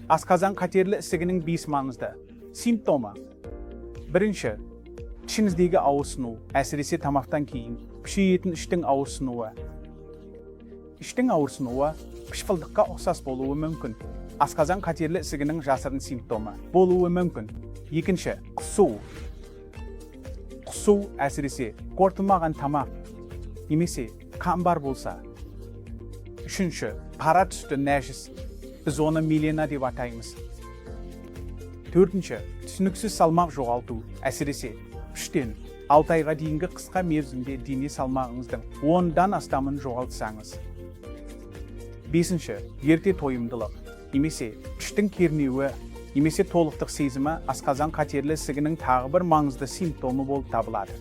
Асқазан қатерлі ісігінің 5 маңызды симптомы. Бірінші, ішіңіздегі ауырсыну, әсіресе тамақтан кейін күшейетін іштің ауырсынуы. Іштің ауырсынуы қышқылдыққа ұқсас болуы мүмкін. Асқазан қатерлі ісігінің жасырын симптомы болуы мүмкін. Екінші, құсу. Құсу, әсіресе қорытылмаған тамақ немесе қан бар болса. Үшінші, қара түсті нәжіс. Біз оны мелена деп атаймыз. Төртінші, түсініксіз салмақ жоғалту, әсіресе 3-тен 6 айға дейінгі қысқа мерзімде дене салмағыңыздың 10-дан астамын жоғалтсаңыз. Бесінші, ерте тойымдылық немесе іштің кернеуі немесе толықтық сезімі асқазан қатерлі ісігінің тағы бір маңызды симптомы болып табылады.